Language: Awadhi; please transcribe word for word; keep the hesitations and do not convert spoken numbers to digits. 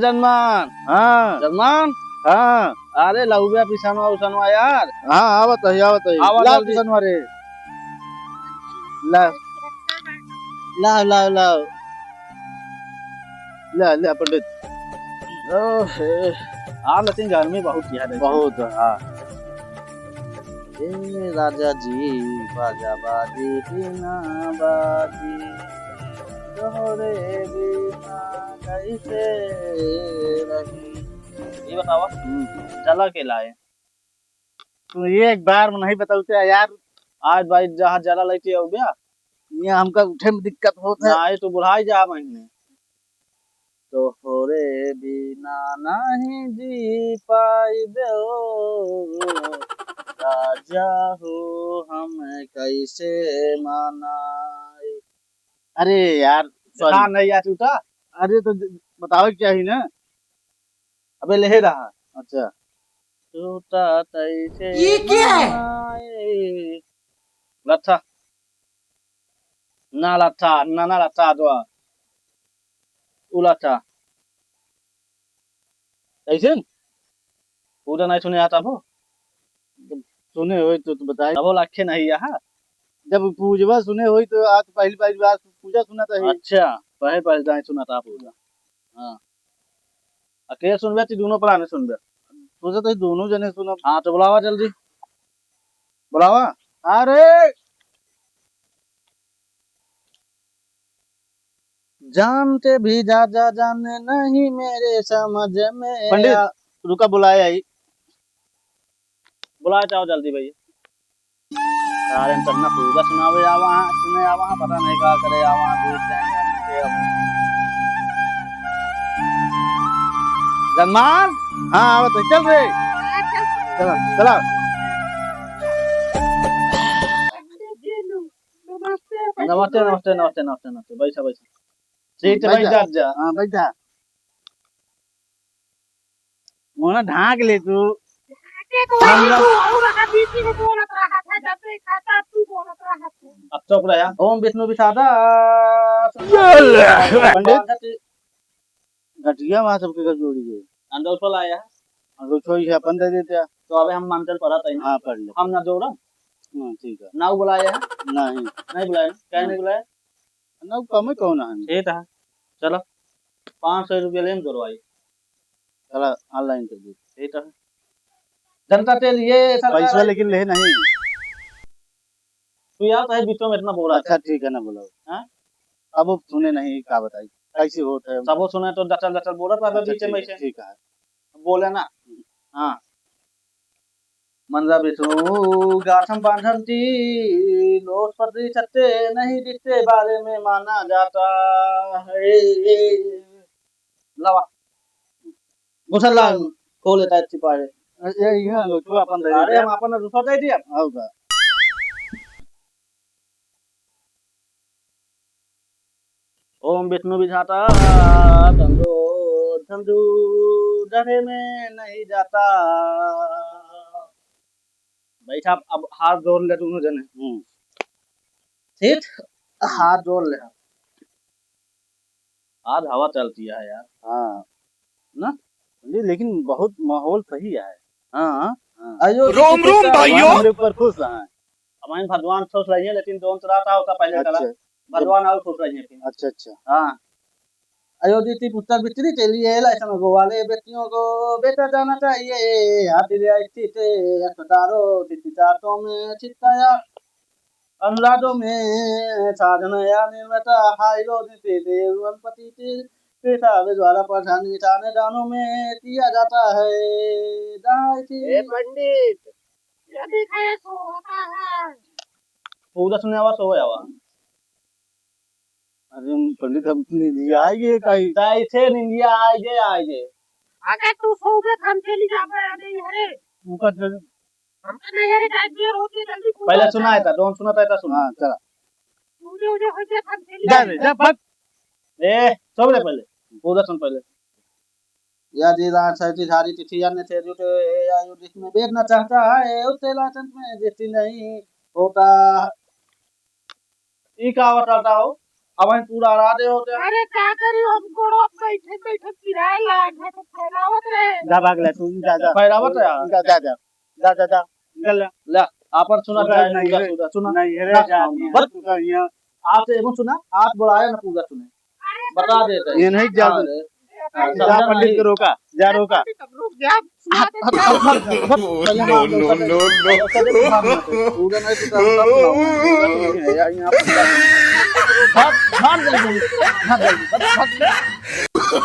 जजमान। हाँ। जजमान। हाँ। अरे, लउबे पिसनवा उसनवा यार। हाँ, आवत है, आवत है। आवा ला जल्दी। पिसनवा रे। ला। ला, ला, ला। ला, ला, पंडित। ओहे। हाँ, लेकिन गर्मी बहुत है रे। बहुत, हाँ। ए राजा जी, बाजा बाजी बिना बाजी, तोहरे बिना कैसे रही। ये बतावा, हम्म। जला के लाए? तू एक बार में नहीं बताऊ ते यार। आज भाई जहाँ जला लेके आओ बे। ये हमका उठे में दिक्कत होत है। ना, ये तो बुढ़ाई जा महीने। तोहरे बिना नहीं जी पाइबे ओ राजा हो, हम कैसे मनाई। अरे यार, sorry। हाँ, नहीं यार, टूटा। अरे तो ज-, बतावे के चाही ना। अबे लेहे रहा। अच्छा। टूटा तैसे ये क्या है? मनाई। लट्ठा। ना लट्ठा, ना, ना लट्ठा, दो। उ लट्ठा। कैसे? पूजा नहीं सुने आता वो? जब सुने होई तो, तो बताई। अब वो लखे नहीं यहाँ। जब पूजवा सुने होई तो आज पहली, पहली बार पूजा सुना था ही। अच्छा, पहले, पहले नहीं सुना था पूजा। हाँ। अकेले सुनबे कि दोनों प्राणी सुनबे? सोचा तो दोनों जने सुनब। हाँ, तो बुलावा जल्दी। बुलावा। अरे! जानते भी जा, जा, जाने नहीं मेरे समझ में पंडित, आ- रुका, बुलाए आई। बुलाए जाओ जल्दी भैया। सारे तब ना पूजा सुनावे आवा है, सुने आवा है, पता नहीं का करे आवा है, दूर जाएंगे हम लोग। जजमान, हाँ, आवत है, चल रे। चला, चला। नमस्ते, नमस्ते, नमस्ते, नमस्ते, नमस्ते। बैठा, बैठा। सीट पे बैठ जा। बैठ जा। हाँ, बैठ जा। मुँह ढाँक ले तू। ढाँके को हम लोग तू और अभी की बोलत रहा था, जब से खाता तू बोलत रहा था। अब चुप रह जा। ओम विष्णु विशादा। ये ले। पंडित, घटिया वहाँ सबके घर जोड़ी गए। अंदर उसको लाया है। अंदर उसको ही अपन दे देते हैं। तो अबे हम मंत्र पढ़ा था ही ना। हाँ, पढ़ ले। हम ना जोड़ा। हाँ, ठीक है। ना वो बुलाया है? नहीं। नहीं बुलाया ना? क्या नहीं बुलाया? ना, वो कम है, कौन है? ठीक है, चलो, पाँच सौ रुपया लेम जोड़वाई। चला, online कर दे। ठीक है। जनता तेल ये सरकार पैसा है। लेकिन ले नहीं। तू यार, तो है बीचों में इतना बोला अच्छा, था। ठीक है ना, बोलो। हाँ? अब वो सुने नहीं, का बताई, कैसे होत है? सब वो सुने तो जचल जचल बोलत रहा अच्छा, बीच में ठीक, से। ठीक है। बोले ना। हाँ। मंजा विष्णु गाठम बांधंती, लोस पत्री छत्ते नहीं दिखते बारे में माना जाता है। लावा। गुसल ला, खोल लेता है छिपा है। ये, ये, ये, लो, तू अपन दे दे। अरे, हम अपन रुपया दे दिया। आओ का। ओम विष्णु विधाता, धंधु, धंधु, डरे में नहीं जाता। बैठा, अब हाथ जोड़ ले दोनों जने। हम्म। ठीक, हाथ जोड़ ले। आज हवा चलती है यार। हाँ। ना? जी, लेकिन बहुत माहौल सही है। हाँ। हाँ। अयो, रोम, रोम भाइयों। भगवान हमरे ऊपर खुश हैं। हमारे भगवान खुश रहिए, लेकिन जौन चला था, उसका पहले चला। अच्छा। भगवान और खुश रहिए फिर। अच्छा, अच्छा। हाँ। अयोध्या की पुस्तक बिचरी के लिए लाइसन गो वाले व्यक्तियों को बेहतर जाना चाहिए। हाथ लिया स्थित अखबारों, चित्ती चाटों में चित्ताया। अनुरागों में साधन या निर्मता, हाई रोज से देव वनपति के पेशाब द्वारा प्रधान मिठाने दानों में दिया जाता है। जहाँ इसी ए पंडित, ये दिखाए सो होता है। पूजा सुने आवा, सो आवा। अरे पंडित, हम निंदिया आए गए काई? कैसे निंदिया आए गए, आए गए? अगर तू सो गए, हम चली जाबे, अरे, अरे। उनका जल- हमका नहीं, अरे, जाए, देर होती है, जल्दी पूजा पहले हो सुना जाए। है था, जौन सुना था, था सुना। हाँ, चला। पूजा उजा हो जाए, हम चली जा जाए। रे, जा, भाग। ए, सो रे पहले, पूजा सुन पहले। या जी रात सैती धारी तिथि अन्य से जुटे, आयु जिसमें वेद न चाहता है, उससे लाचंत में दृष्टि नहीं होता। ई का बताता हो? अब हम पूरा रात होते हैं। अरे का करी, हम गोड़ो बैठे बैठे पिराए लाग है, तो फैलावत रहे। जा भाग ले तू, जा, जा। फैलावत रहे। जा, जा, जा। जा, जा, जा। निकल ले। ले, आपन सुना, उधर जा, नहीं पूजा, है। सुना। नहीं है रे, जा, जा, नहीं है। बस। तू तो यहाँ। आपसे एगो सुना, आप बुलाए ना पूजा सुने। बता देते हैं। ये नहीं जा हाँ, तू। रे। जा समझा पंडित नहीं? के रोका, जा रोका। रुक जा, सुना दे। हट, हट, हट, हट, हट। पहले नो, मान लो, नो, पहले नो, नो। पहले मान लो। पूजा नहीं तो सब, सब सुनाओ। पूजा तो नहीं है, यहाँ, यहाँ पर भाग, भाग जल्दी, भाग जल्दी, भाग, भाग।